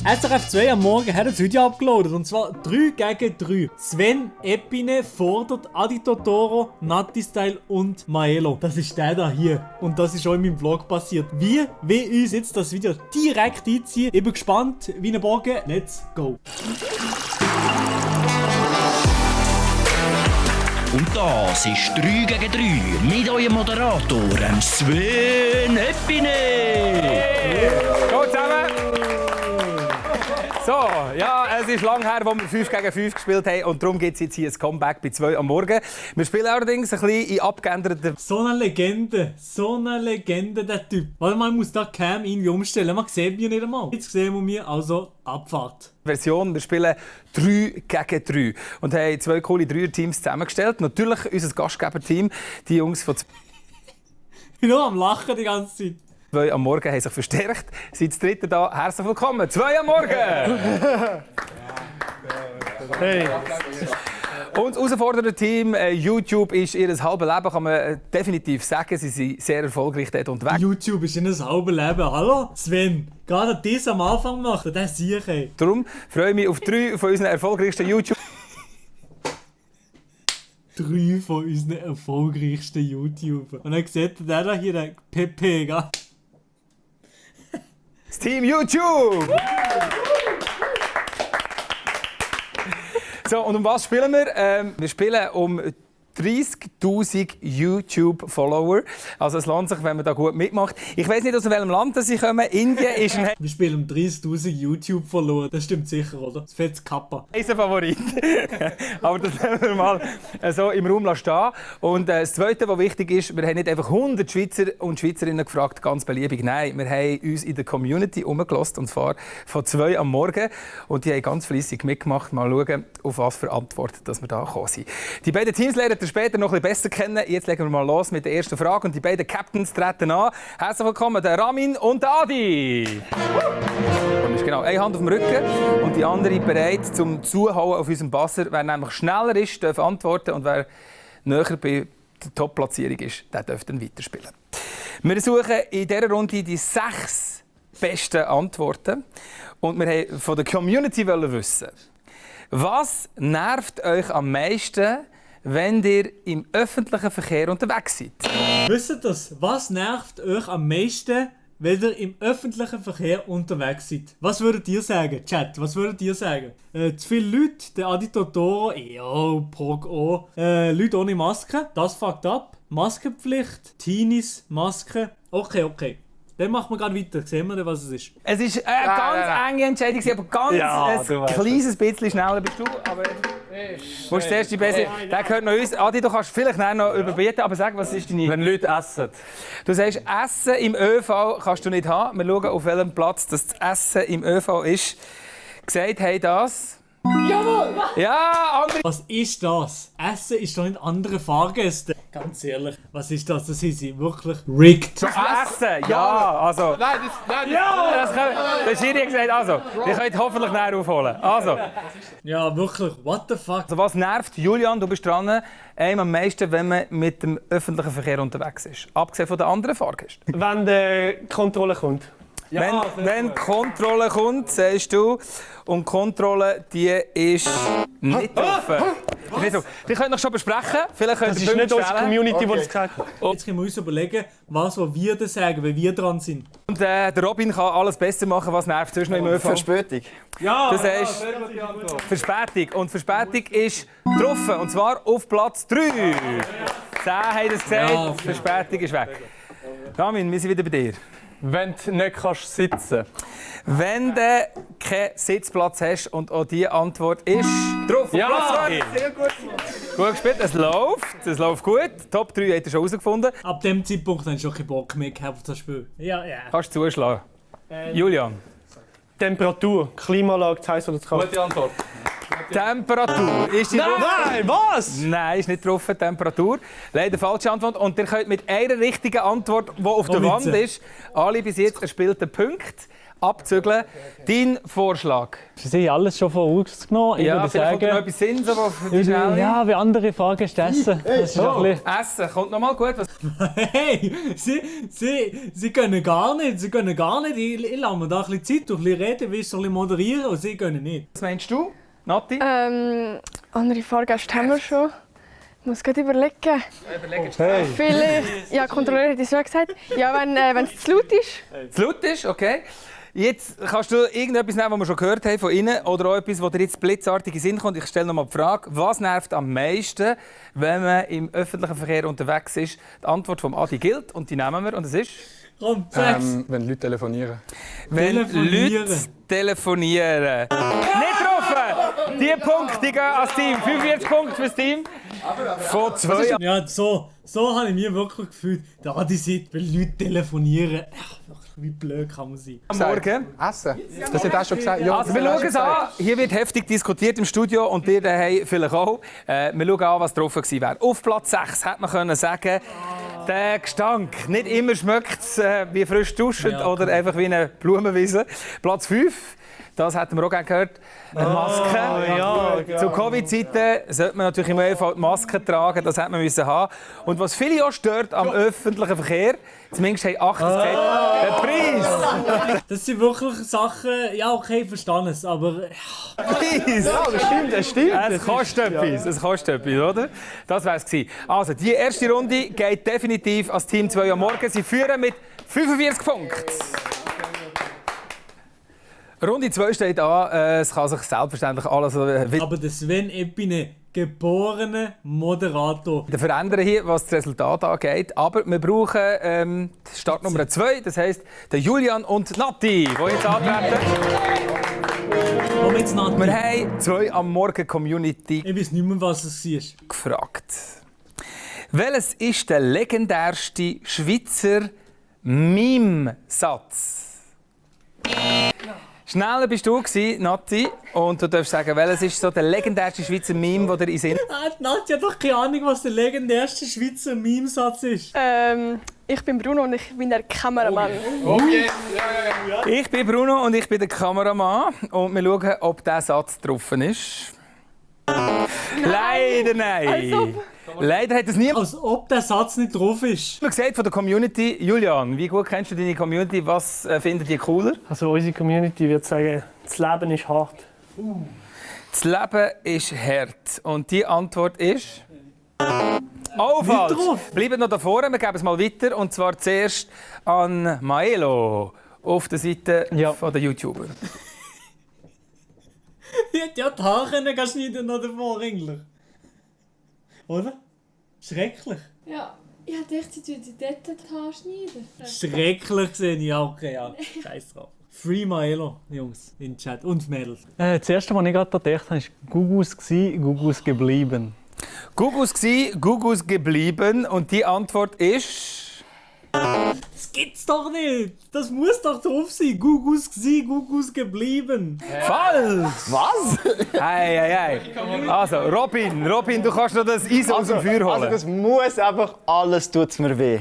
SRF 2 am Morgen hat ein Video abgeladen, und zwar 3 gegen 3. Sven Epine fordert Adi Totoro, Natti Style und Maelo. Das ist der da hier. Und das ist auch in meinem Vlog passiert. Wie will uns jetzt das Video direkt einziehen? Ich bin gespannt wie ein Bogen. Let's go! Und das ist 3 gegen 3 mit eurem Moderator, Sven Epine. Go zusammen! So, ja, es ist lange her, wo wir 5 gegen 5 gespielt haben, und darum gibt es jetzt hier ein Comeback bei 2 am Morgen. Wir spielen allerdings ein bisschen in abgeänderter... So eine Legende, der Typ. Warte mal, ich muss da Cam irgendwie umstellen, man sieht mich nicht einmal. Jetzt sehen wir mich, also Abfahrt. Version. Wir spielen 3 gegen 3 und haben 2 coole Dreier-Teams zusammengestellt. Natürlich unser Gastgeber-Team, die Jungs von... Ich bin nur am Lachen die ganze Zeit. 2 am Morgen haben sich verstärkt. Seid das dritte da. Herzlich willkommen. 2 am Morgen! Hey. Und das herausfordernde Team YouTube ist ihr halbes Leben, kann man definitiv sagen. Sie sind sehr erfolgreich dort unterwegs. YouTube ist in ein halbes Leben. Hallo Sven, gerade das am Anfang machen, das sehe ich. Darum freue ich mich auf 3 von unseren erfolgreichsten YouTube. 3 von unseren erfolgreichsten YouTuber. Und dann sieht der da hier, der Pepe, gell? Das Team YouTube! So, und um was spielen wir? Wir spielen um 30'000 YouTube-Follower. Also es lohnt sich, wenn man da gut mitmacht. Ich weiß nicht, aus welchem Land sie kommen. Indien ist ein Wir spielen um 30'000 YouTube-Follower. Das stimmt sicher, oder? Das fällt Kappa. Favorit. Aber das lassen wir mal so im Raum stehen. Und das Zweite, was wichtig ist, wir haben nicht einfach 100 Schweizer und Schweizerinnen gefragt, ganz beliebig. Nein, wir haben uns in der Community umgelassen, und zwar von 2 am Morgen. Und die haben ganz fleissig mitgemacht. Mal schauen, auf was für Antworten dass wir da gekommen sind. Die beiden Teams lernen später noch ein bisschen besser kennen. Jetzt legen wir mal los mit der ersten Frage. Und die beiden Captains treten an. Herzlich willkommen, der Ramin und der Adi. Und ist genau eine Hand auf dem Rücken und die andere bereit zum Zuhauen auf unserem Buzzer. Wer nämlich schneller ist, darf antworten, und wer näher bei der Top-Platzierung ist, der darf dann weiterspielen. Wir suchen in dieser Runde die 6 besten Antworten. Und wir wollten von der Community wissen, was nervt euch am meisten, wenn ihr im öffentlichen Verkehr unterwegs seid? Wisst ihr das? Was nervt euch am meisten, wenn ihr im öffentlichen Verkehr unterwegs seid? Was würdet ihr sagen, Chat? Was würdet ihr sagen? Zu viele Leute, der Adi Totoro, Prog auch. Leute ohne Maske, das fuckt ab. Maskenpflicht, Teenies, Maske. Okay. Dann machen wir gerade weiter. Sehen wir, was es ist. Es ist eine ganz enge Entscheidung, aber ganz ein kleines bisschen schneller bist du. Aber wo ist der erste Beste? Der gehört noch uns. Adi, du kannst vielleicht noch überbieten, aber sag, was ist deine... Wenn Leute essen. Du sagst, Essen im ÖV kannst du nicht haben. Wir schauen, auf welchem Platz das Essen im ÖV ist. Gesagt haben das... Jawohl! Ja, andere... Was ist das? Essen ist doch nicht andere Fahrgäste. Ganz ehrlich, was ist das? Das ist wirklich rigged. Essen, ja, also... Nein, der Schiri hat gesagt, also, ihr könnt hoffentlich näher aufholen. Also. Ja, wirklich, what the fuck? Also was nervt, Julian, du bist dran, einem am meisten, wenn man mit dem öffentlichen Verkehr unterwegs ist? Abgesehen von den anderen Fahrgästen. Wenn die Kontrolle kommt. Ja, wenn Kontrolle kommt, sagst du, und Kontrolle, die ist nicht offen. Wir können noch schon besprechen. Vielleicht könnt Das ihr ist nicht unsere stellen. Community, die das gesagt hat. Jetzt können wir uns überlegen, was wir da sagen, wenn wir dran sind. Und der Robin kann alles besser machen, was nervt sonst noch im ÖV. Verspätung. Ja! Das heißt Verspätung. Und Verspätung ist getroffen. Und zwar auf Platz 3. 10 haben es gesagt. Ja, okay. Verspätung ist weg. Ramin, wir sind wieder bei dir. Wenn du nicht sitzen kannst. Wenn du keinen Sitzplatz hast, und auch diese Antwort ist drauf. Ja! Platz 2. Sehr gut. Gut gespielt, es läuft gut. Top 3 hat er schon herausgefunden. Ab dem Zeitpunkt hast du schon keinen Bock mehr gehabt auf das Spiel. Ja. Kannst du zuschlagen. Julian. Temperatur, Klimaanlage, zu heiß oder zu kalt? Gute Antwort. Temperatur. Ist die drauf? Nein, was? Nein, ist nicht drauf. Temperatur. Leider falsche Antwort. Und ihr könnt mit einer richtigen Antwort, die auf der Wand ist, alle bis jetzt erspielten Punkte abzügeln. Dein Vorschlag? Sie haben alles schon vorausgenommen. Ich würde vielleicht kommt noch sagen, etwas Sinn, so für die Schnelle. ja, wie andere Fragen ist das Essen. Das ist ein bisschen... Essen, kommt noch mal gut. Was Hey, sie können gar nicht. Sie können gar nicht. Ich lasse mir da ein bisschen Zeit, ein bisschen reden, wie soll ich moderieren und sie können nicht. was meinst du, Nati? Andere Fahrgäste haben wir schon. Ich muss gerade überlegen. Hey. Vielleicht, ja, Kontrolleur hat es schon gesagt. Ja, wenn es zu laut ist. Zu laut ist, okay. Jetzt kannst du irgendetwas nehmen, was wir schon gehört haben von Ihnen, oder auch etwas, was dir jetzt blitzartig in den Sinn kommt. Ich stelle noch mal die Frage, was nervt am meisten, wenn man im öffentlichen Verkehr unterwegs ist? Die Antwort vom Adi gilt und die nehmen wir, und es ist... Komm, sag's. Wenn Leute telefonieren. Wenn Telefonieren. Leute telefonieren. Nicht getroffen! Die Punkte die gehen als Team. 45 Punkte fürs Team. Von 2. Ja, so habe ich mich wirklich gefühlt. Da die sagt, wenn Leute telefonieren. Ach, wirklich, wie blöd kann man sein. Am Morgen. Essen. Das hat er schon gesagt. Ja, Also wir schauen es an. Hier wird heftig diskutiert im Studio und ihr daheim vielleicht auch. Wir schauen an, was drauf gewesen wäre. Auf Platz 6 hätte man können sagen, der Gestank. Nicht immer schmeckt es wie frisch duschen oder einfach wie eine Blumenwiese. Platz 5. Das hätten wir auch gerne gehört. Eine Maske. Zu Covid-Zeiten sollte man natürlich im ÖV die Maske tragen. Das hätte man müssen haben. Und was viele auch stört am öffentlichen Verkehr, zumindest haben 8 gesagt, der Preis. Das sind wirklich Sachen, ja okay, ich verstehe es, aber... Preis. Ja, das stimmt. Es kostet etwas. Es kostet etwas, oder? Das war es gewesen. Also, die erste Runde geht definitiv als Team 2 am Morgen. Sie führen mit 45 Punkten. Runde 2 steht an. Es kann sich selbstverständlich alles Aber der Sven Epine, geborener Moderator. verändern hier, was das Resultat angeht. Aber wir brauchen Startnummer 2, das heisst der Julian und Nati, die jetzt antreten. Komm jetzt, Nati. Wir haben 2 am Morgen Community Ich weiß nicht mehr, was es war. gefragt. Welches ist der legendärste Schweizer Meme-Satz? Schneller bist du, Nati, und du darfst sagen, welches ist so der legendärste Schweizer Meme, der dir in Sinn... Nati hat doch keine Ahnung, was der legendärste Schweizer Meme-Satz ist. Ich bin Bruno und ich bin der Kameramann. Ich bin Bruno und ich bin der Kameramann. Und wir schauen, ob dieser Satz getroffen ist. Leider nein. Leider hat es niemand Als ob der Satz nicht drauf ist. gesagt von der Community. Julian, wie gut kennst du deine Community? Was findet ihr cooler? Also unsere Community wird sagen, das Leben ist hart. Das Leben ist hart. Und die Antwort ist... Oh, falsch. drauf. Bleibt noch da vorne, wir geben es mal weiter. Und zwar zuerst an Maelo auf der Seite von der YouTuber. Ich hätte ja die Haare schneiden noch davor eigentlich. Oder? Schrecklich. Ja, ich dachte, ich würde dort die Haare schneiden. Schrecklich gesehen, ja, okay, ja. Scheiß drauf. Free Maelo, Jungs, in den Chat. Und Mädels. Das erste, was ich gerade gedacht habe, war Gugus gsi, Gugus geblieben. Gugus gsi, Gugus geblieben. Und die Antwort ist... Das gibt's doch nicht! Das muss doch drauf sein! Gugus gsi, Gugus geblieben! Falsch! Was? Ei, ei, ei. Also, Robin, du kannst noch das Eis aus dem Feuer holen. Also das muss einfach, alles tut's mir weh.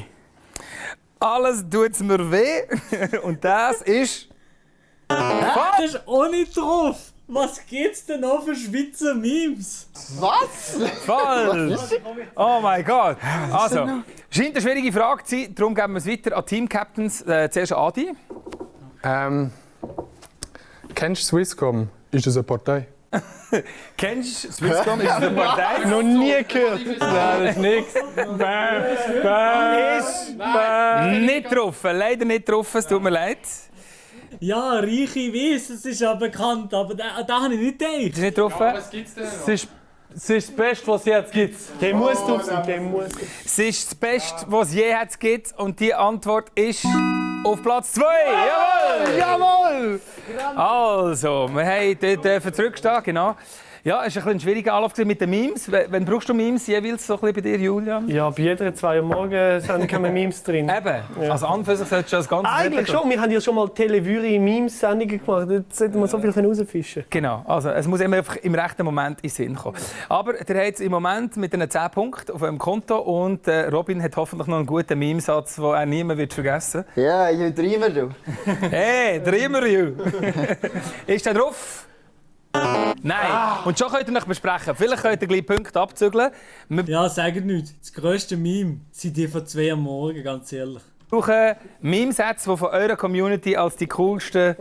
Alles tut's mir weh. Und das ist... Das ist auch nicht drauf! Was gibt's denn noch für Schweizer Memes? Was? Falsch! Oh mein Gott! Also, scheint eine schwierige Frage zu sein, darum geben wir es weiter an Team-Captains. Zuerst Adi. Kennst du Swisscom? Ist das eine Partei? Kennst du Swisscom? Ist das eine Partei? Noch nie gehört. Nein, das ist nichts. Ist nicht getroffen. Leider nicht getroffen, es tut mir leid. Ja, Reiche weiss, es ist ja bekannt, aber da habe ich nicht gedacht. Ist nicht getroffen. Es ist das Beste, was es jetzt gibt. Der muss drauf sein, der muss. Es ist das Beste, was es je hat gibt. Und die Antwort ist auf Platz 2. Jawohl! Jawohl! Also, wir haben dort zurückstehen, genau. Ja, es war ein schwieriger Anlauf mit den Memes. Wann brauchst du Memes jeweils so ein bisschen bei dir, Julian? Ja, bei jeder 2 Uhr morgens haben wir Memes drin. Eben, also an und für sich solltest du das Ganze... Eigentlich schon, wir haben ja schon mal Televüri-Memes-Sendungen gemacht. Dort sollte man so viel rausfischen. Genau, also es muss immer einfach im rechten Moment in den Sinn kommen. Aber der hat im Moment mit den 10 Punkten auf eurem Konto und Robin hat hoffentlich noch einen guten Memesatz, den er niemand wird vergessen wird. Ja, ich dreamer du. Hey, dreamer you! Ist der drauf? Nein. Und schon könnt ihr noch besprechen. Vielleicht könnt ihr gleich Punkte abzügeln. Ja, sagt nichts. Das grösste Meme sind die von 2 am Morgen, ganz ehrlich. Wir brauchen Meme-Sätze, die von eurer Community als die coolsten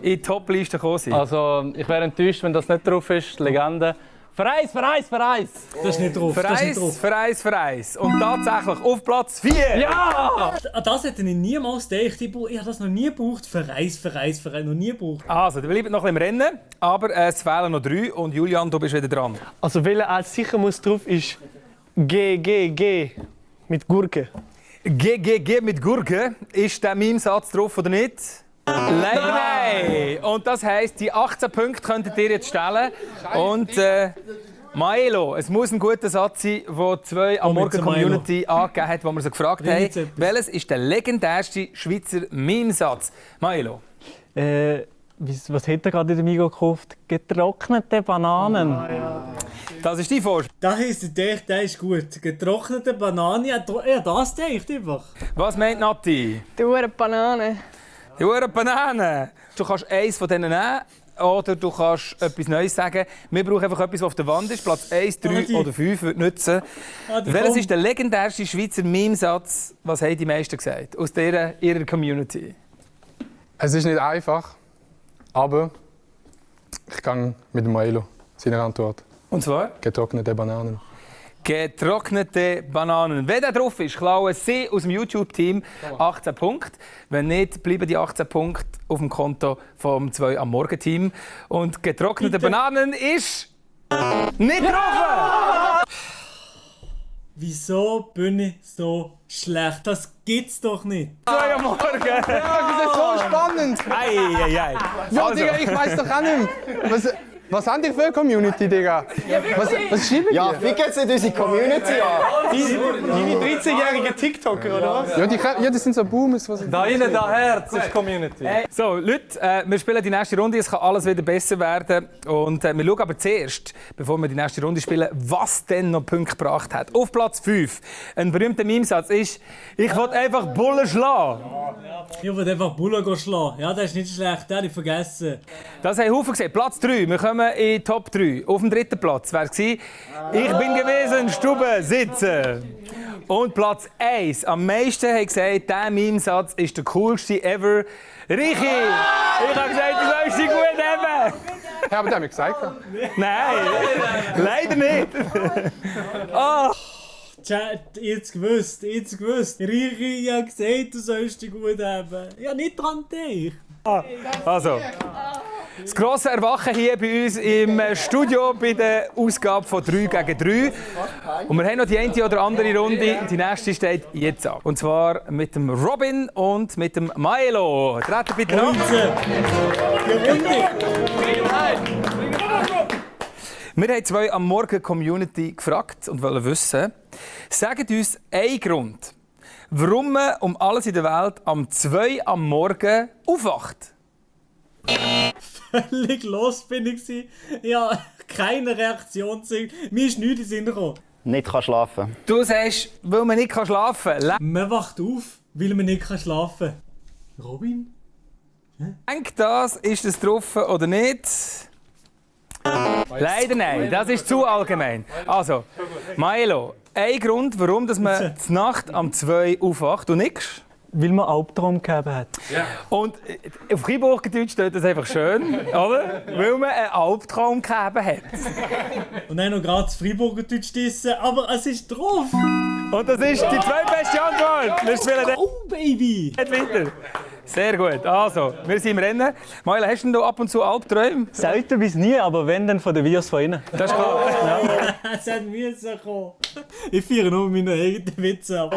in die Top-Liste gekommen sind. Also, ich wäre enttäuscht, wenn das nicht drauf ist. Legende. Vereis! Das ist nicht drauf. Das ist nicht drauf. Vereis. Und tatsächlich auf Platz 4. Ja! Das hätte ich niemals gedacht. Ich habe das noch nie gebraucht. Vereis. Noch nie gebraucht. Also, wir bleiben noch ein bisschen im Rennen. Aber es fehlen noch 3. Und Julian, du bist wieder dran. Also welcher als sicher muss drauf ist G mit Gurke. G mit Gurke. Ist der Meme-Satz drauf oder nicht? Leider nein! Und das heisst, die 18 Punkte könntet ihr jetzt stellen. Und Maelo, es muss ein guter Satz sein, den 2 am Morgen Community angegeben hat, wo wir sie gefragt haben. Welches ist der legendärste Schweizer Meme-Satz? Maelo. Was hat er gerade in der Migo gekauft? Getrocknete Bananen. Das ist die Vorstellung. Da heisst ich, der ist gut. Getrocknete Banane. Ja, das denkt einfach. Was meint Nati? Die Uhr Banane. Die Hure Banane. Du kannst eins von denen nehmen oder du kannst etwas Neues sagen. Wir brauchen einfach etwas, was auf der Wand ist. Platz 1, 3 oder 5 wird nützen. Welches ist der legendärste Schweizer Meme-Satz? Was haben die meisten gesagt? Aus ihrer Community. Es ist nicht einfach, aber ich gehe mit dem Maelo, seiner Antwort. Und zwar? Getrocknete Bananen. Getrocknete Bananen. Wenn der drauf ist, klauen Sie aus dem YouTube-Team 18 Punkte. Wenn nicht, bleiben die 18 Punkte auf dem Konto vom 2 am Morgen-Team. Und getrocknete Bananen ist nicht drauf! Wieso bin ich so schlecht? Das gibt's doch nicht. 2 am Morgen! Ja, das ist so spannend! Ei. Ja, Digga, ich weiß doch auch nicht. Was haben die für eine Community, Digga? Was schreiben die? Ja, fick jetzt nicht unsere Community an. Deine 13-jährigen TikToker, oder was? Ja, die sind so Boomers. Da innen, da Herz ist Community. So, Leute, wir spielen die nächste Runde. Es kann alles wieder besser werden. Und wir schauen aber zuerst, bevor wir die nächste Runde spielen, was denn noch Punkte gebracht hat. Auf Platz 5. Ein berühmter Meme-Satz ist: Ich will einfach Bullen schlagen. Ich will einfach Bullen schlagen. Ja, das ist nicht schlecht, den habe ich vergessen. Das haben Haufen gesehen. Platz 3. Wir kommen in die Top 3. Auf dem 3. Platz wäre es gewesen: Ich bin gewesen, Stube sitzen. Und Platz 1. Am meisten haben gesagt, dieser Meme-Satz ist der coolste ever. Richi! Ich habe gesagt, du sollst dich gut haben. Ja, aber der hat mir gesagt. Nein, leider nicht. Oh. Chat, jetzt gewusst. Richi, ich habe gesagt, du sollst dich gut haben. Ja, nicht dran gedacht. Also, das grosse Erwachen hier bei uns im Studio bei der Ausgabe von 3 gegen 3. Und wir haben noch die eine oder andere Runde. Die nächste steht jetzt an. Und zwar mit dem Robin und mit dem Maelo. Treten bitte an. Wir haben 2 am Morgen Community gefragt und wollen wissen, sagt uns einen Grund, warum man um alles in der Welt am 2 am Morgen aufwacht. Völlig los bin ich. Ja, keine Reaktion zu. Mir ist nichts in den Sinn gekommen. Nicht kann schlafen. Du sagst, weil man nicht schlafen kann. Man wacht auf, weil man nicht schlafen kann. Robin? Denkt das, ist es drauf oder nicht? Leider nein, das ist zu allgemein. Also, Maelo, ein Grund, warum dass man die Nacht am 2 aufwacht und nichts? Weil man Albtraum gegeben hat. Ja. Und auf Freiburgerdeutsch steht das einfach schön, oder? Weil man einen Albtraum gegeben hat. Und dann noch gerade das Freiburgerdeutsch dissen, aber es ist drauf. Und das ist die zweitbeste Antwort. Wir spielen Oh, Baby! nicht weiter. Sehr gut. Also, wir sind im Rennen. Maila, hast du denn ab und zu Albträume? Selten bis nie, aber wenn, dann von den Videos von Ihnen. Das ist klar. Es hat müssen kommen. Ich feiere nur meine eigenen Witze ab.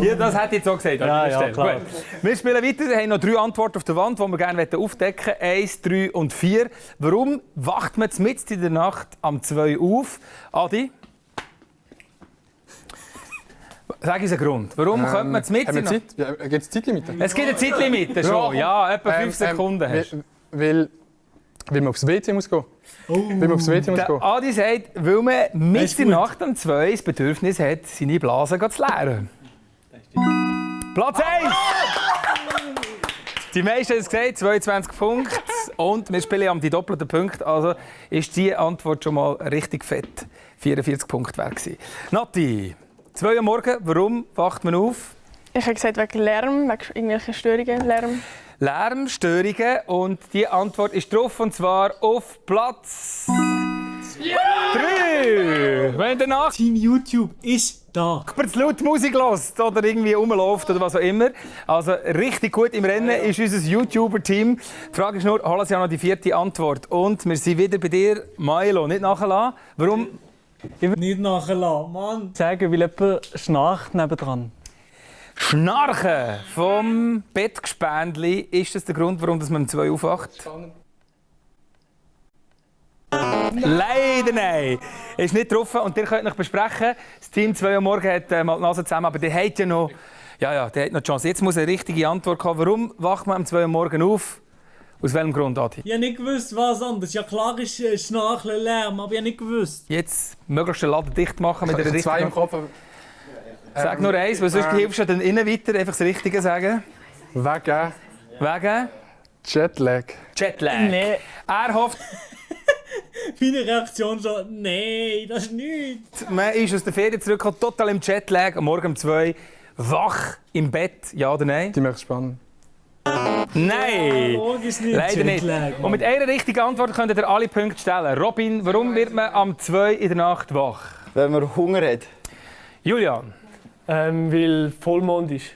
Ja, das hätte ich jetzt auch gesagt. an Ja, dieser ja, Stelle. klar. Gut. Wir spielen weiter. Wir haben noch 3 Antworten auf der Wand, die wir gerne aufdecken wollen. 1, 3 und 4. Warum wacht man mitten in der Nacht am 2 auf? Adi? Sag uns einen Grund. Warum könnte man mitten in der Nacht... Ja, gibt es Zeitlimit? Es gibt eine Zeitlimite schon. Ja, etwa 5 Sekunden hast du. Weil man aufs WC muss gehen. Weil man aufs WC muss Der gehen. Adi sagt, weil man mitten ist in der gut. Nacht um 2 das Bedürfnis hat, seine Blase zu leeren. Platz 1! Die meisten haben es gesagt, 22 Punkte. Und wir spielen die doppelten Punkte. Also ist die Antwort schon mal richtig fett. 44 Punkte wert gewesen. Nati, 2 Uhr morgen, warum wacht man auf? Ich habe gesagt, wegen Lärm, wegen irgendwelchen Störungen. Lärm. Lärmstörungen. Und die Antwort ist drauf, und zwar auf Platz 3. Wenn danach Team YouTube ist da. zu laut Musik hört oder irgendwie rumläuft oder was auch immer. Also richtig gut im Rennen ist unser YouTuber-Team. Die Frage ist nur, holen Sie auch noch die 4. Antwort. Und wir sind wieder bei dir, Milo. Nicht nachlassen. Warum? Nicht nachlassen, Mann. Sagen, weil jemand schnarcht nebendran. Schnarchen vom Bettgespendli. Ist das der Grund, warum man um 2 aufwacht? Leider nein. Ist nicht getroffen und ihr könnt noch besprechen. Das Team 2 Uhr morgen hat mal die Nase zusammen, aber der hat ja noch, der hat noch die Chance. Jetzt muss eine richtige Antwort kommen. Warum wacht man um 2 Uhr morgen auf? Aus welchem Grund, Adi? Ich habe nicht gewusst, was anderes. Ja klar ist Schnarchen, Lärm, aber ich habe nicht gewusst. Jetzt möglichst den Laden dicht machen mit der Ich habe 2 im richtigen. Kopf. Sag nur eins, weil sonst hilfst du dann innen weiter. Einfach das Richtige sagen. Wegen Wegen Jetlag. Jetlag. Nee. Er hofft, Meine Reaktion so, nein, das ist nichts. man ist aus der Ferien zurückgekommen, total im Jetlag, am Morgen um 2 wach im Bett. Ja oder nein? Die möchte ich spannend. Nein! Morgen ist nicht Leider nicht. Jetlag, Mann. Und mit einer richtigen Antwort könnt ihr alle Punkte stellen. Robin, warum wird man am 2 in der Nacht wach? Wenn man Hunger hat. Julian. Weil Vollmond ist.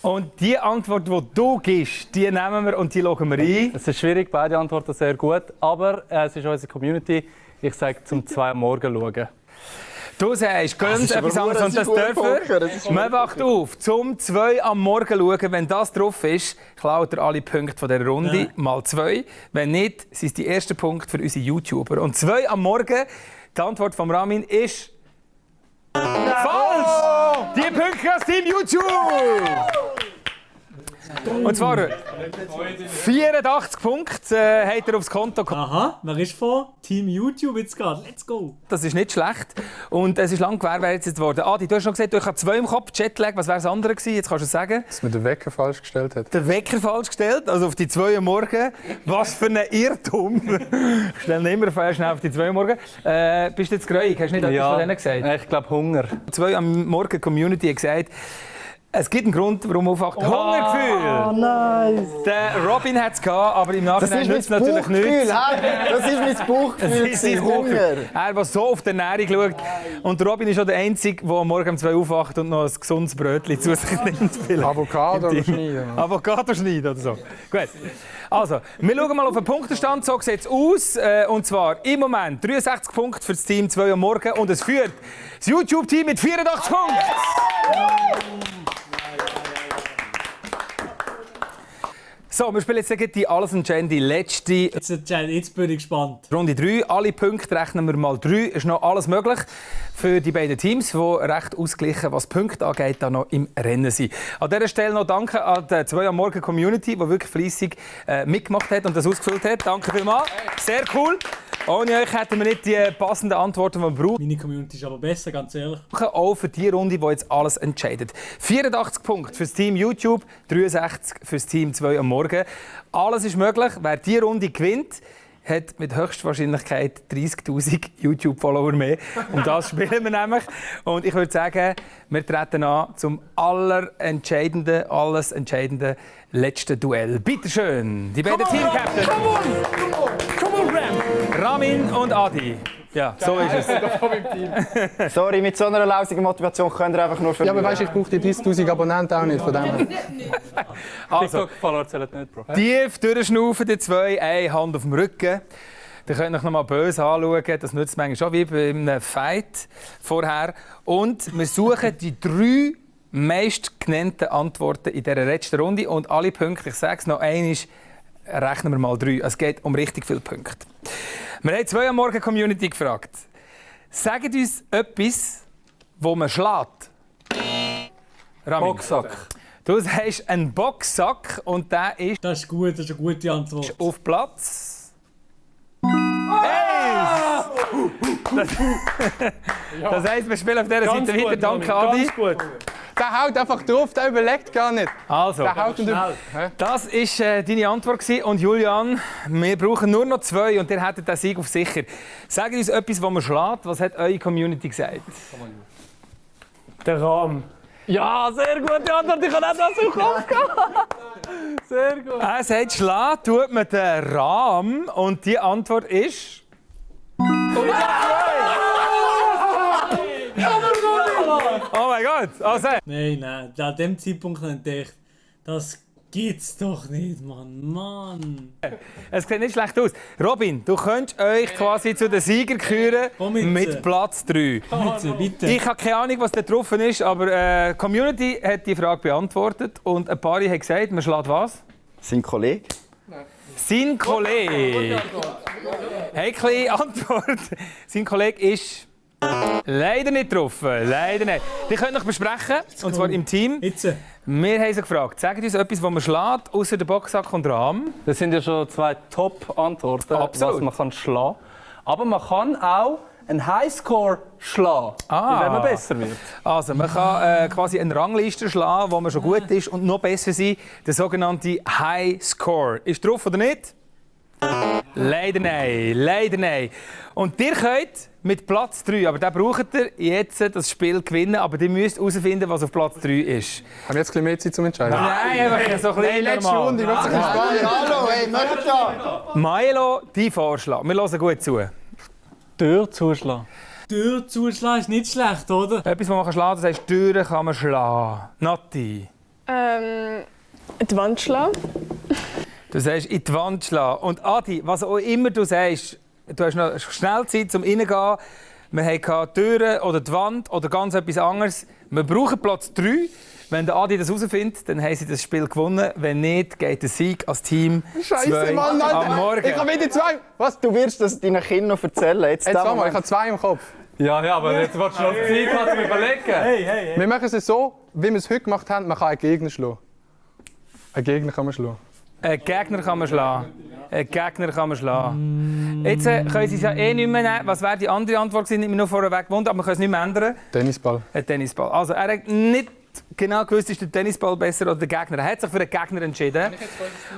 Und die Antwort, die du gibst, die nehmen wir und die loggen wir ein. Es ist schwierig, beide Antworten sehr gut, aber es ist unsere Community. Ich sage, zum 2 Uhr morgen schauen. Du sagst, gönnt etwas anderes und das dürfen. Man wacht auf, zum 2 am Morgen schauen. Wenn das drauf ist, klaut ihr alle Punkte von dieser Runde. Ja. Mal 2. Wenn nicht, sind es die ersten Punkte für unsere YouTuber. Und 2 am Morgen, die Antwort von Ramin ist... Falsch! Die Punkte aus Team YouTube! Und zwar 84 Punkte habt ihr aufs Konto gekommen. Aha, wer ist von Team YouTube jetzt gerade? Let's go. Das ist nicht schlecht. Und es ist lang gewährleistet worden. Adi, du hast schon gesagt, du hast 2 im Kopf, Jetlag. Was wäre das andere gewesen? Jetzt kannst du es sagen. Dass man den Wecker falsch gestellt hat. Den Wecker falsch gestellt, also auf die 2 Uhr morgen. Was für ein Irrtum. Ich stelle ihn immer schnell auf die 2 Uhr morgen. Bist du jetzt gräuig? Hast du nicht etwas von denen gesagt? Ich glaube Hunger. 2 am Morgen Community hat gesagt, es gibt einen Grund, warum aufwacht. Hungergefühl! Oh nein! Der Robin hat es gehabt, aber im Das Nachhinein ist nützt mein es natürlich Bauchgefühl. nichts. hä? Das ist mein Bauchgefühl. Es ist sein Hunger. Bauchgefühl. Er, der so auf die Ernährung schaut. Und Robin ist schon der Einzige, der am Morgen um 2 Uhr aufwacht und noch ein gesundes Brötchen zu sich nimmt. Avocado oder schneiden. Avocado schneiden oder so. Gut. Also, wir schauen mal auf den Punktestand. So sieht es aus. Und zwar im Moment 63 Punkte für das Team 2 am Morgen. Und es führt das YouTube-Team mit 84 Punkten. So, wir spielen jetzt gleich die alles entscheidende letzte Jetzt bin ich gespannt. Runde 3. Alle Punkte rechnen wir mal 3. Ist noch alles möglich für die beiden Teams, die recht ausgeglichen, was Punkte angeht, da noch im Rennen sind. An dieser Stelle noch danke an die 2 am Morgen Community, die wirklich fleissig mitgemacht hat und das ausgefüllt hat. Danke vielmals. Sehr cool. Ohne euch hätten wir nicht die passenden Antworten, die wir brauchen. Meine Community ist aber besser, ganz ehrlich. Auch für die Runde, die jetzt alles entscheidet. 84 Punkte für das Team YouTube, 63 für das Team 2 am Morgen. Alles ist möglich. Wer diese Runde gewinnt, hat mit höchster Wahrscheinlichkeit 30'000 YouTube-Follower mehr. Und das spielen wir nämlich. Und ich würde sagen, wir treten an zum alles entscheidenden letzten Duell. Bitte schön, die beiden Team-Captains. Ramin und Adi. Ja, so ist es. Sorry, mit so einer lausigen Motivation könnt ihr einfach nur Ja, aber verlieren. weißt du, ich brauche die 30'000 Abonnenten auch nicht von dem her. Also, TikTok-Follower zählen nicht, Bro. tief durchschnaufen, die zwei, eine Hand auf dem Rücken. Ihr könnt euch noch mal böse anschauen. Das nützt manchmal schon wie bei einem Fight vorher. Und wir suchen die 3 meist genannten Antworten in dieser letzten Runde. Und alle Punkte, ich sage es noch einmal, rechnen wir mal 3. Es geht um richtig viele Punkte. Wir haben 2 am Morgen Community gefragt. Sagt uns etwas, wo man schlägt. Ramin. Boxsack. Du sagst einen Boxsack und der ist Das ist gut, das ist eine gute Antwort. auf Platz. Eins! Das heisst, wir spielen auf dieser Seite weiter. Danke, Adi. Ganz gut. Der haut einfach drauf, der überlegt gar nicht. Also, Der haut und das war deine Antwort gewesen. Und Julian, wir brauchen nur noch 2 und ihr hättet den Sieg auf sicher. Sagt uns etwas, was man schlägt. Was hat eure Community gesagt? Der Rahmen. Ja, sehr gute Antwort. Ich habe auch das im Kopf gehabt. Sehr gut. Er sagt, schlagen tut man den Rahmen. Und die Antwort ist... Oh mein Gott! Also, Nein, an dem Zeitpunkt habe ich gedacht, das gibt's doch nicht, Mann. es sieht nicht schlecht aus. Robin, du könntest euch quasi zu den Sieger küren Komm jetzt. mit Platz 3. Bitte, bitte. Ich habe keine Ahnung, was da drauf ist, aber die Community hat die Frage beantwortet und ein paar haben gesagt, man schlägt was? Sein Kollege. Sein Kollege. Heikle Antwort. Sein Kollege ist leider nicht getroffen. Leider nicht. Die könnt ihr noch besprechen, und zwar im Team. Jetzt. Wir haben sie gefragt, sagt uns etwas, was man schlägt, außer der Boxsack und Rahmen. Das sind ja schon 2 Top-Antworten, Absolut. was man kann schlagen. Aber man kann auch einen Highscore schlagen, wenn man besser wird. Also, man kann quasi eine Rangliste schlagen, wo man schon gut ist und noch besser sein. Der sogenannte High Score. Ist drauf oder nicht? Leider nein, leider nein. Und ihr könnt mit Platz 3, aber da braucht ihr jetzt das Spiel gewinnen, aber ihr müsst herausfinden, was auf Platz 3 ist. Haben wir jetzt ein bisschen mehr Zeit zum Entscheiden? Nein, einfach so ein bisschen Letzte Runde, ich möchte es spannend. Hallo, hey, möchtest du? Milo, dein Vorschlag. Wir hören gut zu. Tür zuschlagen. Tür zuschlagen ist nicht schlecht, oder? Etwas, was man schlagen kann, das heißt, Türen kann man schlagen. Nati. Die Wand schlagen. Du sagst, in die Wand schlagen. Und Adi, was auch immer du sagst, du hast noch schnell Zeit zum Reingehen. Wir hatten Türen oder die Wand oder ganz etwas anderes. Wir brauchen Platz 3. Wenn der Adi das herausfindet, dann haben sie das Spiel gewonnen. Wenn nicht, geht der Sieg als Team Scheiße, 2 Mann, am Alter. Morgen. Ich habe wieder 2. Was? Du wirst das deinen Kindern noch erzählen. Jetzt Jetzt mal, ich habe 2 im Kopf. Ja, aber jetzt willst du noch Zeit haben zum Überlegen. Wir machen es so, wie wir es heute gemacht haben, man kann einen Gegner schlagen. Einen Gegner kann man schlagen. Einen Gegner kann man schlagen. Einen Gegner kann man schlagen. Jetzt können Sie es ja eh nicht mehr nehmen. Was wäre die andere Antwort gewesen? Ich habe mich noch vorweg gewundert, aber wir können es nicht mehr ändern. Tennisball. Ein Tennisball. Also er hat nicht genau gewusst, ist der Tennisball besser oder der Gegner. Er hat sich für den Gegner entschieden.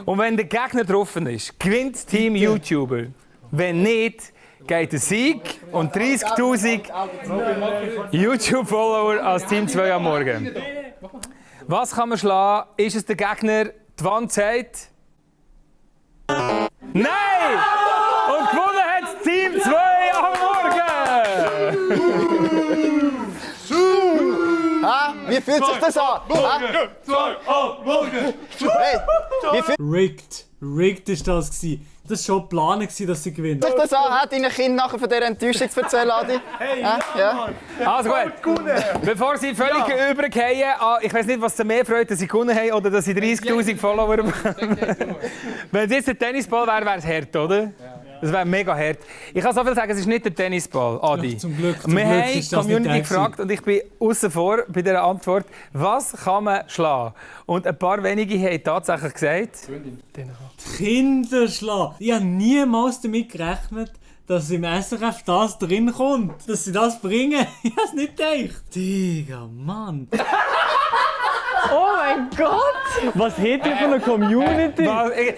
Und wenn der Gegner getroffen ist, gewinnt das Team YouTuber. Wenn nicht, geht der Sieg und 30'000 YouTube-Follower als Team 2 am Morgen. Was kann man schlagen? Ist es der Gegner? Die Wand sagt... Nein! Und gewonnen hat das Team 2 am Morgen! Ha? Wie fühlt sich das an? Hey, wie fühlt Rigged. Rigged ist das gewesen. Das war schon geplant, dass sie gewinnen. sich das an? Hat deinen Kindern nachher von dieser Enttäuschung zu erzählen, Adi? Ja? Also gut, bevor Sie völlig übergehen, ich weiß nicht, was Sie mehr freut, dass Sie gewonnen haben oder dass Sie 30'000 Follower bekommen. Wenn es jetzt ein Tennisball wäre, wäre es hart, oder? Das wäre mega hart. Ich kann so viel sagen, es ist nicht der Tennisball, Adi. Ja, zum Glück Wir haben ist die das nicht Community der gefragt und ich bin außen vor bei dieser Antwort, was kann man schlagen? Und ein paar wenige haben tatsächlich gesagt... Kinderschlag. Ich habe niemals damit gerechnet, dass im SRF das drin kommt. Dass sie das bringen. Ich habe es nicht gedacht. Digga, Mann. Oh mein Gott! Was hätte ihr von einer Community?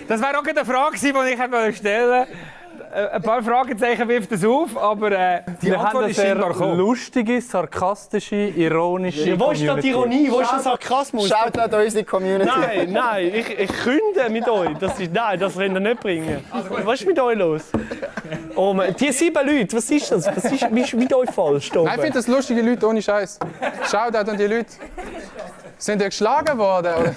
Das wäre auch eine Frage gewesen, die ich stellen wollte. ein paar Fragezeichen wirft es auf, aber die Wir haben Antwort eine ist sehr scheinbar gekommen. lustige, sarkastische, ironische Wo ist da die Ironie? Wo ist der Sarkasmus? Schaut an unsere Community. Nein, ich künde mit euch. Das könnt ihr nicht bringen. Was ist mit euch los? Oh Mann, die 7 Leute, was ist das? Was ist mit euch falsch? Da Nein, ich oben? finde das lustige Leute ohne Scheiß. Schaut an die Leute. Sind die geschlagen worden? Oder?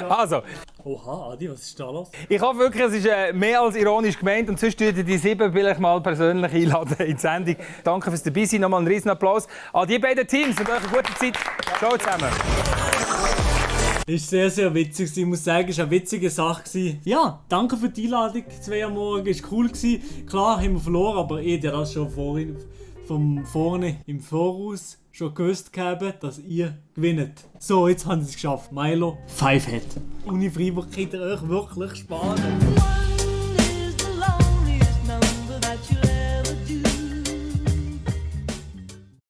Also, Oha, Adi, was ist da los? ich hoffe wirklich, es ist mehr als ironisch gemeint und sonst würdet ihr die 7 vielleicht mal persönlich einladen in die Sendung. Danke fürs Dabeisein, nochmal einen riesen Applaus an die beiden Teams und euch eine gute Zeit. Ciao zusammen. Ist sehr, sehr witzig. Ich muss sagen, es war eine witzige Sache. Ja, danke für die Einladung. 2 am Morgen war cool. Klar haben wir verloren, aber ich hätte das schon vorne im Voraus schon gewusst gehabt, dass ihr gewinnt. So, jetzt haben sie es geschafft. Milo, 5 Head. Uni Freiburg kriegt euch wirklich Spaß.